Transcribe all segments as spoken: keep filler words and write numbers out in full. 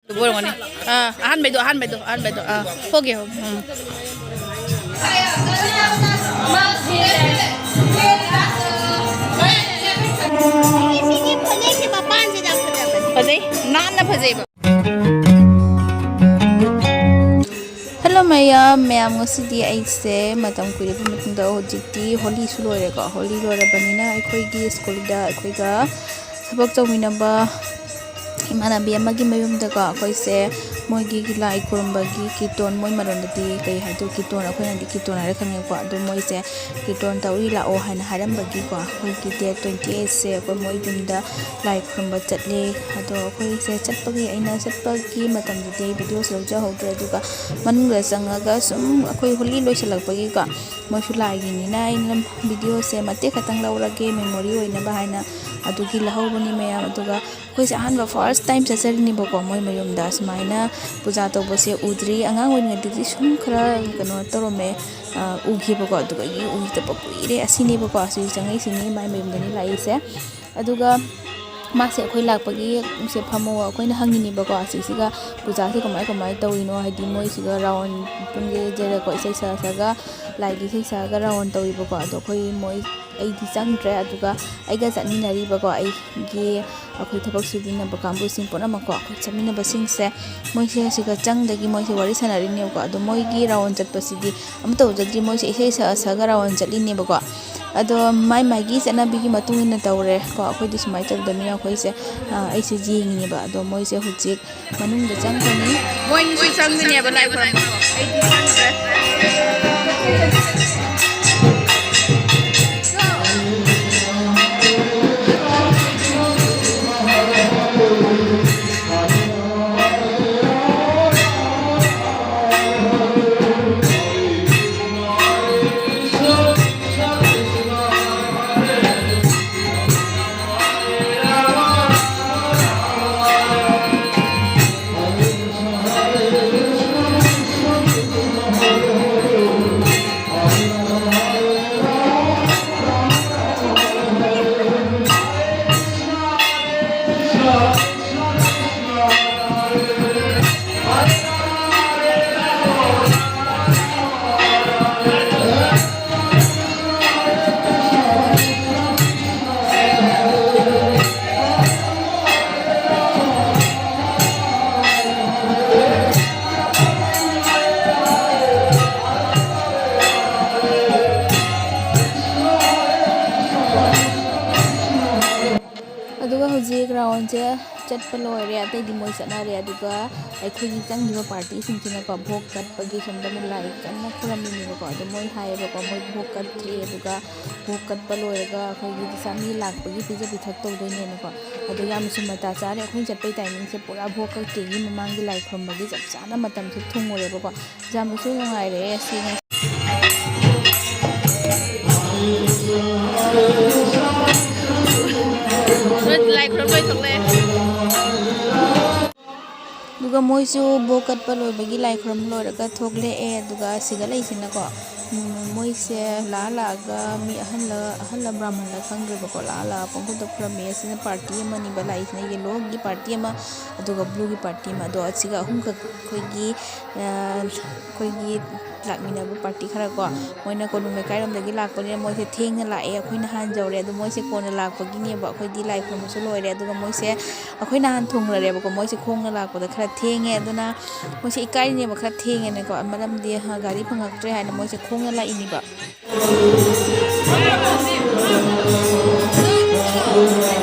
ꯑꯗꯨꯕꯨ ꯑꯣꯏꯔꯝꯒꯅꯤ꯫ ꯑꯥ, ꯑꯍꯥꯟꯕꯩꯗꯣ, ꯑꯍꯥꯟꯕꯩꯗꯣ, ꯑꯍꯥꯟꯕꯩꯗꯣ꯫ ꯑꯥ, ꯍꯣꯒꯦ, ꯍꯣꯒꯦ꯫ ꯎꯝ꯫ ꯁꯤꯒꯤ ꯐꯅꯦꯛꯁꯦ ꯃꯄꯥꯟꯁꯤꯗ ꯌꯥꯝ ꯐꯖꯕꯅꯦ꯫ ꯐꯖꯩ, ꯅꯥꯟꯅ ꯐꯖꯩꯕ꯫ ꯍꯜꯂꯣ ꯃꯌꯥꯝ, ꯃꯌꯥꯝ, ꯉꯁꯤꯗꯤ ꯑꯩꯁꯦ ꯃꯇꯝ ꯀꯨꯏꯔꯕ ꯃꯇꯨꯡꯗ, ꯍꯧꯖꯤꯛꯇꯤ ꯍꯣꯂꯤꯁꯨ ꯂꯣꯏꯔꯦꯀꯣ, ꯍꯣꯂꯤ ꯂꯣꯏꯔꯕꯅꯤꯅ ꯑꯩꯈꯣꯏꯒꯤ ꯁ꯭ꯀꯨꯜꯗ ꯑꯩꯈꯣꯏꯒ ꯊꯕꯛ ꯇꯧꯃꯤꯟꯅꯕ ꯏꯃꯥꯟꯅꯕꯤ ꯑꯃꯒꯤ ꯃꯌꯨꯝꯗꯀꯣ, ꯑꯩꯈꯣꯏꯁꯦ ꯃꯣꯏꯒꯤ ꯂꯥꯏ ꯈꯨꯔꯨꯝꯕꯒꯤ ꯀꯤꯔꯇꯣꯟ, ꯃꯣꯏ ꯃꯔꯣꯟꯗꯗꯤ ꯀꯩ ꯍꯥꯏꯗꯣꯏ, ꯀꯤꯔꯇꯣꯟ, ꯑꯩꯈꯣꯏꯅꯗꯤ ꯀꯤꯔꯇꯣꯟ ꯍꯥꯏꯔ ꯈꯪꯉꯦꯀꯣ, ꯑꯗꯣ ꯃꯣꯏꯁꯦ ꯀꯤꯔꯇꯣꯟ ꯇꯧꯔꯤ ꯂꯥꯛꯑꯣ ꯍꯥꯏꯅ ꯍꯥꯏꯔꯝꯕꯒꯤꯀꯣ, ꯑꯩꯈꯣꯏꯒꯤ ꯗꯦꯠ ꯇ꯭ꯋꯦꯟꯇꯤ ꯑꯩꯠꯁꯦ ꯑꯩꯈꯣꯏ ꯃꯣꯏ ꯌꯨꯝꯗ ꯂꯥꯏ ꯈꯨꯔꯨꯝꯕ ꯆꯠꯂꯦ꯫ ꯑꯗꯣ ꯑꯩꯈꯣꯏꯁꯦ ꯆꯠꯄꯒꯤ, ꯑꯩꯅ ꯆꯠꯄꯒꯤ ꯃꯇꯝꯗꯗꯤ ꯑꯩ ꯚꯤꯗꯤꯑꯣꯁꯦ ꯂꯧꯖꯍꯧꯗ꯭ꯔꯦ, ꯑꯗꯨꯒ ꯃꯅꯨꯡꯗ ꯆꯪꯉꯒ ꯁꯨꯝ ꯑꯩꯈꯣꯏ ꯍꯣꯂꯤ ꯂꯣꯏꯁꯤꯜꯂꯛꯄꯒꯤꯀꯣ, ꯃꯣꯏꯁꯨ ꯂꯥꯏꯒꯤꯅꯤꯅ ꯑꯩꯅ ꯚꯤꯗꯤꯑꯣꯁꯦ ꯃꯇꯦꯛ ꯈꯛꯇꯪ ꯂꯧꯔꯒꯦ, ꯃꯦꯃꯣꯔꯤ ꯑꯣꯏꯅꯕ ꯍꯥꯏꯅ, ꯑꯗꯨꯒꯤ ꯂꯧꯍꯧꯕꯅꯤ ꯃꯌꯥꯝ꯫ ꯑꯗꯨꯒ ꯑꯩꯈꯣꯏꯁꯦ ꯑꯍꯥꯟꯕ first time ꯆꯠꯆꯔꯤꯅꯦꯕꯀꯣ ꯃꯣꯏ ꯃꯌꯨꯝꯗ꯫ ꯁꯨꯃꯥꯏꯅ ꯄꯨꯖꯥ ꯇꯧꯕꯁꯦ ꯎꯗ꯭ꯔꯤ, ꯑꯉꯥꯡ ꯑꯣꯏꯔꯤꯉꯩꯗꯗꯤ ꯁꯨꯝ ꯈꯔ ꯀꯩꯅꯣ ꯇꯧꯔꯝꯃꯦ, ꯑ, ꯎꯈꯤꯕꯀꯣ, ꯑꯗꯨꯗꯒꯤ ꯎꯈꯤꯗꯕ ꯀꯨꯏꯔꯦ꯫ ꯑꯁꯤꯅꯦꯕꯀꯣ, ꯑꯁꯤ ꯆꯪꯉꯛꯏꯁꯤꯅꯤ, ꯃꯥꯏ ꯃꯌꯨꯝꯗꯅꯤ ꯂꯥꯛꯏꯁꯦ꯫ ꯑꯗꯨꯒ ꯃꯥꯁꯦ ꯑꯩꯈꯣꯏ ꯂꯥꯛꯄꯒꯤ ꯁꯦ ꯐꯝꯃꯣ ꯑꯩꯈꯣꯏꯅ ꯍꯪꯉꯤꯅꯦꯕꯀꯣ, ꯑꯁꯤꯁꯤꯒ ꯄꯨꯖꯥꯁꯦ ꯀꯃꯥꯏ ꯀꯃꯥꯏꯅ ꯇꯧꯔꯤꯅꯣ, ꯍꯥꯏꯗꯤ ꯃꯣꯏꯁꯤꯒ ꯔꯥꯎꯟ ꯄꯨꯟꯒꯦ ꯖꯦꯔꯦꯀꯣ, ꯏꯁꯩ ꯁꯛꯑ ꯁꯛꯑꯒ, ꯂꯥꯏꯒꯤ ꯏꯁꯩ ꯁꯛꯑꯒ ꯔꯥꯎꯟ ꯇꯧꯋꯦꯕꯀꯣ꯫ ꯑꯗꯣ ꯑꯩꯈꯣꯏ ꯃꯣꯏ, ꯑꯩꯗꯤ ꯆꯪꯗ꯭ꯔꯦ, ꯑꯗꯨꯒ ꯑꯩꯒ ꯆꯠꯃꯤꯟꯅꯔꯤꯕꯀꯣ, ꯑꯩꯒꯤ ꯑꯩꯈꯣꯏ ꯊꯕꯛ ꯁꯨꯃꯤꯟꯅꯕ ꯀꯥꯡꯕꯨꯁꯤꯡ ꯄꯨꯝꯅꯃꯛꯀꯣ, ꯑꯩꯈꯣꯏ ꯆꯠꯃꯤꯟꯅꯕꯁꯤꯡꯁꯦ, ꯃꯣꯏꯁꯦ ꯁꯤꯒ ꯆꯪꯗꯒꯤ ꯃꯣꯏꯁꯦ ꯋꯥꯔꯤ ꯁꯥꯟꯅꯔꯤꯅꯦꯕꯀꯣ꯫ ꯑꯗꯣ ꯃꯣꯏꯒꯤ ꯔꯥꯎꯟ ꯆꯠꯄꯁꯤꯗꯤ ꯑꯃ ꯇꯧꯖꯗ꯭ꯔꯤ, ꯃꯣꯏꯁꯦ ꯏꯁꯩ ꯁꯛꯑ ꯁꯛꯑꯒ ꯔꯥꯎꯟ ꯆꯠꯂꯤꯅꯦꯕꯀꯣ꯫ ꯑꯗꯣ ꯃꯥꯏ ꯃꯥꯏꯒꯤ ꯆꯠꯅꯕꯤꯒꯤ ꯃꯇꯨꯡ ꯏꯟꯅ ꯇꯧꯔꯦ ꯀꯣ꯫ ꯑꯩꯈꯣꯏꯗꯤ ꯁꯨꯃꯥꯏꯅ ꯇꯧꯗꯕꯅꯤꯅ ꯑꯩꯈꯣꯏꯁꯦ, ꯑ, ꯑꯩꯁꯦ ꯌꯦꯡꯉꯤꯅꯦꯕ꯫ ꯑꯗꯣ ꯃꯣꯏꯁꯦ ꯍꯧꯖꯤꯛ ꯃꯅꯨꯡꯗ ꯆꯪꯈ꯭ꯔꯅꯤ꯫ ꯃꯣꯏꯅꯤꯁꯨ ꯆꯪꯗꯣꯏꯅꯦꯕ ꯂꯥꯏ ꯈꯨꯔꯨꯝꯕ꯫ ꯑꯩꯗꯤ ꯆꯪꯗ꯭ꯔꯦ꯫ ꯁꯦ ꯆꯠꯄ ꯂꯣꯏꯔꯦ, ꯑꯇꯩꯗꯤ ꯃꯣꯏ ꯆꯠꯅꯔꯦ꯫ ꯑꯗꯨꯒ ꯑꯩꯈꯣꯏꯒꯤ ꯆꯪꯈꯤꯕ ꯄꯥꯔꯇꯤꯁꯤꯡꯁꯤꯅꯀꯣ, ꯚꯣꯛ ꯀꯠꯄꯒꯤ ꯁꯣꯝꯗ ꯂꯥꯏ ꯀꯟꯅ ꯈꯨꯔꯝꯃꯤꯅꯦꯕꯀꯣ꯫ ꯑꯗꯣ ꯃꯣꯏ ꯍꯥꯏꯌꯦꯕꯀꯣ, ꯃꯣꯏ ꯚꯣꯛ ꯀꯠꯇ꯭ꯔꯤ, ꯑꯗꯨꯒ ꯚꯣꯛ ꯀꯠꯄ ꯂꯣꯏꯔꯒ ꯑꯩꯈꯣꯏꯒꯤ ꯆꯥꯃꯤ ꯂꯥꯛꯄꯒꯤ ꯄꯤꯖ ꯄꯤꯊꯛ ꯇꯧꯗꯣꯏꯅꯦꯅꯀꯣ꯫ ꯑꯗꯣ ꯌꯥꯝꯅꯁꯨ ꯃꯇꯥ ꯆꯥꯔꯦ꯫ ꯑꯩꯈꯣꯏꯅ ꯆꯠꯄꯒꯤ ꯇꯥꯏꯃꯤꯡꯁꯦ ꯄꯨꯔꯥ ꯚꯣꯛ ꯀꯠꯇ꯭ꯔꯤꯒꯤ ꯃꯃꯥꯡꯒꯤ ꯂꯥꯏ ꯈꯨꯔꯨꯝꯕꯒꯤ ꯆꯞ ꯆꯥꯅ ꯃꯇꯝꯁꯦ ꯊꯨꯡꯉꯨꯔꯦꯕꯀꯣ꯫ ꯌꯥꯝꯅꯁꯨ ꯅꯨꯡꯉꯥꯏꯔꯦ ꯁꯤ ꯉꯁꯤ꯫ ꯂꯥꯏ ꯈꯨꯔꯨꯝ ꯂꯣꯏꯊꯣꯛꯂꯦ꯫ ꯑꯗꯨꯒ ꯃꯣꯏꯁꯨ ꯚꯣꯛ ꯀꯠꯄ ꯂꯣꯏꯕꯒꯤ ꯂꯥꯏ ꯈꯨꯔꯨꯝ ꯂꯣꯏꯔꯒ ꯊꯣꯛꯂꯛꯑꯦ꯫ ꯑꯗꯨꯒ ꯁꯤꯗ ꯂꯩꯁꯤꯅꯀꯣ, ꯎꯝ, ꯃꯣꯏꯁꯦ ꯂꯥꯛꯑ ꯂꯥꯛꯑꯒ ꯃꯤ ꯑꯍꯜꯂ, ꯑꯍꯜꯂ ꯕ꯭ꯔꯥꯍꯃꯟꯂ ꯈꯪꯗ꯭ꯔꯦꯕꯀꯣ, ꯂꯥꯛꯑ ꯂꯥꯛꯑ ꯄꯪꯈꯨꯝꯗ ꯈꯨꯔꯝꯃꯦ꯫ ꯑꯁꯤꯅ ꯄꯥꯔꯇꯤ ꯑꯃꯅꯤꯕ ꯂꯥꯛꯏꯁꯤꯅ, ꯌꯦꯜꯂꯣꯒꯤ ꯄꯥꯔꯇꯤ ꯑꯃ, ꯑꯗꯨꯒ ꯕ꯭ꯂꯨꯒꯤ ꯄꯥꯔꯇꯤ ꯑꯃ꯫ ꯑꯗꯣ ꯑꯁꯤꯒ ꯑꯍꯨꯝꯈꯛ ꯑꯩꯈꯣꯏꯒꯤ, ꯑ, ꯑꯩꯈꯣꯏꯒꯤ ꯂꯥꯛꯃꯤꯟꯅꯕ ꯄꯥꯔꯇꯤ ꯈꯔ ꯀꯣ, ꯃꯣꯏꯅ ꯀꯣꯅꯨꯡ ꯂꯩꯀꯥꯏꯔꯣꯝꯗꯒꯤ ꯂꯥꯛꯄꯅꯤꯅ ꯃꯣꯏꯁꯦ ꯊꯦꯡꯅ ꯂꯥꯛꯑꯦ꯫ ꯑꯩꯈꯣꯏꯅ ꯍꯥꯟꯖꯧꯔꯦ꯫ ꯑꯗꯣ ꯃꯣꯏꯁꯦ ꯀꯣꯟꯅ ꯂꯥꯛꯄꯒꯤꯅꯦꯕ꯫ ꯑꯩꯈꯣꯏꯗꯤ ꯂꯥꯏ ꯈꯨꯔꯨꯝꯕꯁꯨ ꯂꯣꯏꯔꯦ꯫ ꯑꯗꯨꯒ ꯃꯣꯏꯁꯦ, ꯑꯩꯈꯣꯏ ꯅꯍꯥꯟ ꯊꯨꯡꯈ꯭ꯔꯦꯕꯀꯣ꯫ ꯃꯣꯏꯁꯦ ꯈꯣꯡꯅ ꯂꯥꯛꯄꯗ ꯈꯔ ꯊꯦꯡꯉꯦ꯫ ꯑꯗꯨꯅ ꯃꯣꯏꯁꯦ ꯏꯀꯥꯏꯔꯤꯅꯦꯕ, ꯈꯔ ꯊꯦꯡꯉꯦꯅꯀꯣ꯫ ꯃꯔꯝꯗꯤ, ꯍ, ꯒꯥꯔꯤ ꯐꯪꯉꯛꯇ꯭ꯔꯦ ꯍꯥꯏꯅ ꯃꯣꯏꯁꯦ ꯈꯣꯡꯅ ꯂꯥꯛꯏꯅꯦꯕ꯫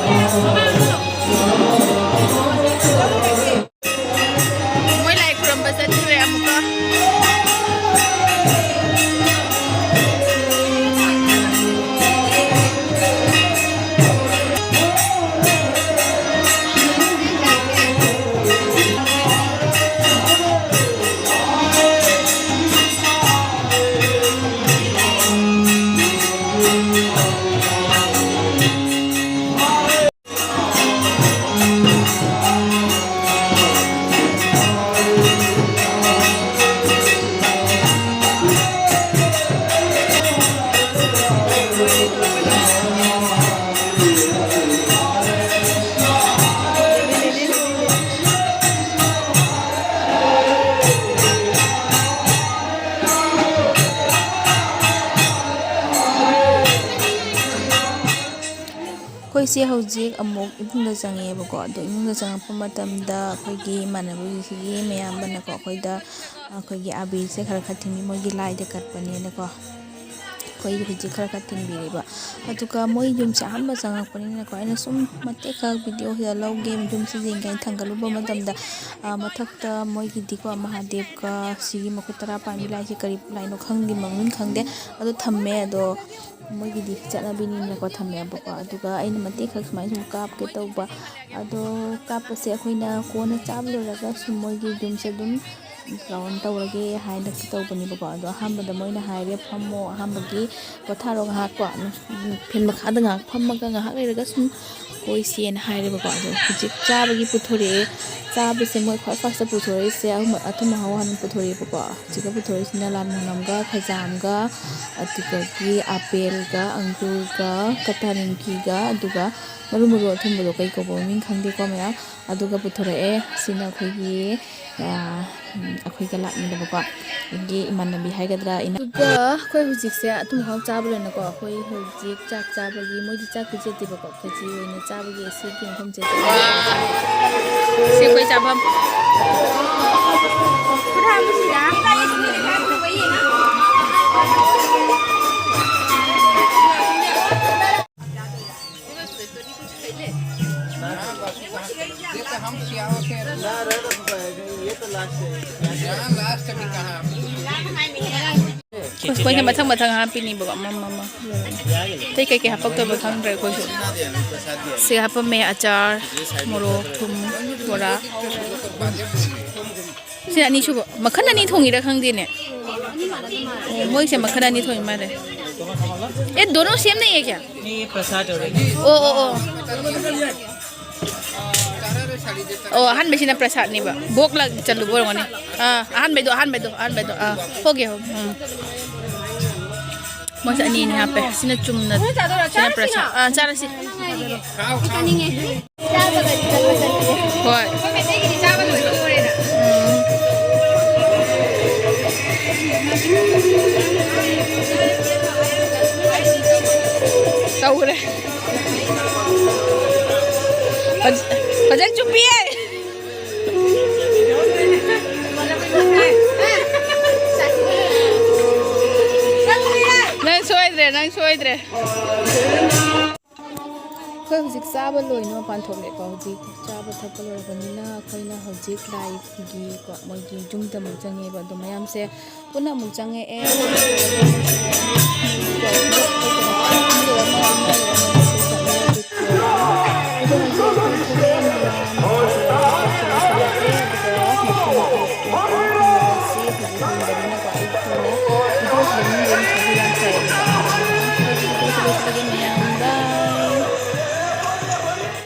ꯃꯣꯏ ꯂꯥꯏ ꯈꯨꯔꯨꯝꯕ ꯆꯠꯈ꯭ꯔꯦ ꯑꯃꯨꯛꯀ꯫ ꯑꯩꯈꯣꯏꯁꯦ ꯍꯧꯖꯤꯛ ꯑꯃꯨꯛ ꯏꯃꯨꯡꯗ ꯆꯪꯉꯛꯑꯦꯕꯀꯣ꯫ ꯑꯗꯣ ꯏꯃꯨꯡꯗ ꯆꯪꯉꯛꯄ ꯃꯇꯝꯗ ꯑꯩꯈꯣꯏꯒꯤ ꯏꯃꯥꯟꯅꯕꯤꯁꯤꯒꯤ ꯃꯌꯥꯝꯕꯅꯀꯣ, ꯑꯩꯈꯣꯏꯗ, ꯑꯩꯈꯣꯏꯒꯤ ꯑꯕꯤꯔꯁꯦ ꯈꯔ ꯈꯔ ꯊꯤꯟꯕꯤ, ꯃꯣꯏꯒꯤ ꯂꯥꯏꯗ ꯀꯠꯄꯅꯦꯅꯀꯣ꯫ ꯑꯩꯈꯣꯏ ꯍꯧꯖꯤꯛ ꯈꯔ ꯈꯔ ꯊꯤꯟꯕꯤꯔꯤꯕ꯫ ꯑꯗꯨꯒ ꯃꯣꯏ ꯌꯨꯝꯁꯦ ꯑꯍꯥꯟꯕ ꯆꯪꯉꯛꯄꯅꯤꯅꯀꯣ, ꯑꯩꯅ ꯁꯨꯝ ꯃꯇꯦꯛ ꯈꯛ ꯚꯤꯗꯤꯑꯣꯁꯤꯗ ꯂꯧꯒꯦ, ꯌꯨꯝꯁꯤꯗ ꯌꯦꯡꯒꯦ ꯍꯥꯏꯅ ꯊꯥꯡꯒꯠꯂꯨꯕ ꯃꯇꯝꯗ, ꯑ, ꯃꯊꯛꯇ ꯃꯣꯏꯒꯤꯗꯤꯀꯣ, ꯃꯍꯥꯗꯦꯕꯀ ꯁꯤꯒꯤ ꯃꯈꯨꯠ ꯇꯔꯥ ꯄꯥꯟꯕꯤ ꯂꯥꯏꯁꯦ ꯀꯔꯤ ꯂꯥꯏꯅꯣ ꯈꯪꯗꯦ, ꯃꯃꯤꯡ ꯈꯪꯗꯦ, ꯑꯗꯨ ꯊꯝꯃꯦ꯫ ꯑꯗꯣ ꯃꯣꯏꯒꯤꯗꯤ ꯆꯠꯅꯕꯤꯅꯤꯅꯀꯣ ꯊꯝꯃꯦꯕꯀꯣ꯫ ꯑꯗꯨꯒ ꯑꯩꯅ ꯃꯇꯦꯛ ꯈꯛ ꯁꯨꯃꯥꯏꯅ ꯁꯨꯝ ꯀꯥꯞꯀꯦ ꯇꯧꯕ꯫ ꯑꯗꯣ ꯀꯥꯞꯄꯁꯦ ꯑꯩꯈꯣꯏꯅ ꯀꯣꯟꯅ ꯆꯥꯕ ꯂꯣꯏꯔꯒ ꯁꯨꯝ ꯃꯣꯏꯒꯤ ꯌꯨꯝꯁꯦ ꯑꯗꯨꯝ ꯔꯥꯎꯟ ꯇꯧꯔꯒꯦ ꯍꯥꯏꯅ ꯇꯧꯕꯅꯦꯕꯀꯣ꯫ ꯑꯗꯣ ꯑꯍꯥꯟꯕꯗ ꯃꯣꯏꯅ ꯍꯥꯏꯔꯦ, "ꯐꯝꯃꯣ"꯫ ꯑꯍꯥꯟꯕꯒꯤ "ꯄꯣꯊꯥꯔꯣ ꯉꯥꯏꯍꯥꯛ" ꯀꯣ, ꯐꯦꯟ ꯃꯈꯥꯗ ꯉꯥꯏꯍꯥꯛ ꯐꯝꯃꯒ ꯉꯥꯏꯍꯥꯛ ꯂꯩꯔꯒ ꯁꯨꯝ ꯀꯣꯏꯁꯦꯅ ꯍꯥꯏꯔꯦꯕꯀꯣ꯫ ꯑꯗꯣ ꯍꯧꯖꯤꯛ ꯆꯥꯕꯒꯤ ꯄꯨꯊꯣꯔꯛꯑꯦ꯫ ꯆꯥꯕꯁꯦ ꯃꯣꯏ ꯈ꯭ꯋꯥꯏ ꯐꯥꯔꯁꯇ ꯄꯨꯊꯣꯔꯛꯏꯁꯦ ꯑꯍꯨꯝ, ꯑꯊꯨꯝ ꯑꯍꯥꯎ ꯍꯥꯟꯅ ꯄꯨꯊꯣꯔꯛꯑꯦꯕꯀꯣ꯫ ꯍꯧꯖꯤꯛꯀ ꯄꯨꯊꯣꯔꯛꯏꯁꯤꯅ ꯂꯥꯜ ꯃꯣꯍꯣꯟ ꯑꯃꯒ, ꯈꯖꯥꯝꯒ, ꯑꯗꯨꯗꯒꯤ ꯑꯥꯄꯦꯜꯒ, ꯑꯪꯒꯨꯔꯒ, ꯀꯇꯥ ꯅꯤꯝꯀꯤꯒ, ꯑꯗꯨꯒ ꯃꯔꯨ ꯃꯔꯨ ꯑꯊꯨꯝꯕꯗꯣ ꯀꯩ ꯀꯧꯕ ꯃꯃꯤꯡ ꯈꯪꯗꯦꯀꯣ ꯃꯌꯥꯝ꯫ ꯑꯗꯨꯒ ꯄꯨꯊꯣꯔꯛꯑꯦ꯫ ꯁꯤꯅ ꯑꯩꯈꯣꯏꯒꯤ, ꯑ, ꯎꯝ, ꯑꯩꯈꯣꯏꯒ ꯂꯥꯛꯃꯤꯟꯅꯕꯀꯣ, ꯑꯩꯒꯤ ꯏꯃꯥꯟꯅꯕꯤ ꯍꯥꯏꯒꯗ꯭ꯔꯥ, ꯏꯅꯥꯎ-, ꯑꯗꯨꯒ ꯑꯩꯈꯣꯏ ꯍꯧꯖꯤꯛꯁꯦ ꯑꯊꯨꯝ ꯑꯍꯥꯎ ꯆꯥꯕ ꯂꯣꯏꯅꯀꯣ, ꯑꯩꯈꯣꯏ ꯍꯧꯖꯤꯛ ꯆꯥꯛ ꯆꯥꯕꯒꯤ, ꯃꯣꯏꯗꯤ ꯆꯥꯛ ꯄꯤꯖꯗꯦꯕꯀꯣ, ꯈꯦꯆꯤ ꯑꯣꯏꯅ ꯆꯥꯕꯒꯤ ꯑꯁꯤꯒꯤ ꯃꯐꯝꯁꯦ ꯆꯠꯂꯦ꯫ ꯁꯤ ꯑꯩꯈꯣꯏ ꯆꯥꯐꯝ꯫ ꯑꯩꯈꯣꯏꯅ ꯃꯊꯪ ꯃꯊꯪ ꯍꯥꯞꯄꯤꯅꯤꯕꯀꯣ, ꯑꯃꯃꯝ ꯑꯃꯃꯝ꯫ ꯑꯇꯩ ꯀꯩꯀꯩ ꯍꯥꯞꯄꯛꯇꯣꯏꯕ ꯈꯪꯗ꯭ꯔꯦ ꯑꯩꯈꯣꯏꯁꯨ꯫ ꯁꯤ ꯍꯥꯞꯄꯝꯃꯦ, ꯑꯆꯥꯔ, ꯃꯣꯔꯣꯛ, ꯊꯨꯝ, ꯕꯣꯔꯥ꯫ ꯁꯤꯅ ꯑꯅꯤꯁꯨꯕ꯫ ꯃꯈꯜ ꯑꯅꯤ ꯊꯣꯡꯉꯤꯔꯥ ꯈꯪꯗꯦꯅꯦ꯫ ꯑꯣ, ꯃꯣꯏꯁꯦ ꯃꯈꯜ ꯑꯅꯤ ꯊꯣꯡꯉꯤ ꯃꯥꯜꯂꯦ꯫ ꯑꯦ, ꯗꯣꯅꯣ ꯁꯦꯝ ꯅꯩꯌꯦ ꯀꯌꯥ? ꯑꯣ, ꯑꯣ, ꯑꯣ꯫ ꯑꯣ, ꯑꯍꯥꯟꯕꯁꯤꯅ ꯄ꯭ꯔꯁꯥꯗꯅꯦꯕ꯫ ꯚꯣꯛ ꯂꯥꯛ ꯆꯜꯂꯨꯕ ꯑꯣꯏꯔꯝꯒꯅꯤ꯫ ꯑꯥ, ꯑꯍꯥꯟꯕꯩꯗꯣ, ꯑꯍꯥꯟꯕꯩꯗꯣ, ꯑꯍꯥꯟꯕꯩꯗꯣ꯫ ꯑꯥ, ꯍꯣꯒꯦ ꯍꯣ꯫ ꯎꯝ꯫ ꯃꯣꯏꯁꯦ ꯑꯅꯤ ꯑꯅꯤ ꯍꯥꯞꯄꯦ꯫ ꯁꯤꯅ ꯆꯨꯝꯅ, ꯁꯤꯅ ꯄ꯭ꯔꯁꯥꯗ꯫ ꯑꯥ, ꯆꯥꯔꯁꯤ꯫ ꯍꯣꯏ꯫ ꯇꯧꯔꯦ꯫ ꯐꯖ-, ꯐꯖꯅ ꯆꯨꯞꯄꯤꯌꯦ꯫ ꯅꯪ ꯁꯣ-, ꯅꯪ ꯁꯣꯏꯗ꯭ꯔꯦ꯫ ꯑꯩꯈꯣꯏ ꯍꯧꯖꯤꯛ ꯆꯥꯕ ꯂꯣꯏꯅ ꯃꯄꯥꯟ ꯊꯣꯛꯂꯦꯀꯣ꯫ ꯍꯧꯖꯤꯛ ꯆꯥꯕ ꯊꯛꯄ ꯂꯣꯏꯔꯕꯅꯤꯅ ꯑꯩꯈꯣꯏꯅ ꯍꯧꯖꯤꯛ ꯂꯥꯏꯒꯤꯀꯣ, ꯃꯣꯏꯒꯤ ꯌꯨꯝꯗ ꯑꯃꯨꯛ ꯆꯪꯉꯦꯕ꯫ ꯑꯗꯣ ꯃꯌꯥꯝꯁꯦ ꯄꯨꯟꯅ ꯑꯃꯨꯛ ꯆꯪꯉꯛꯑꯦ꯫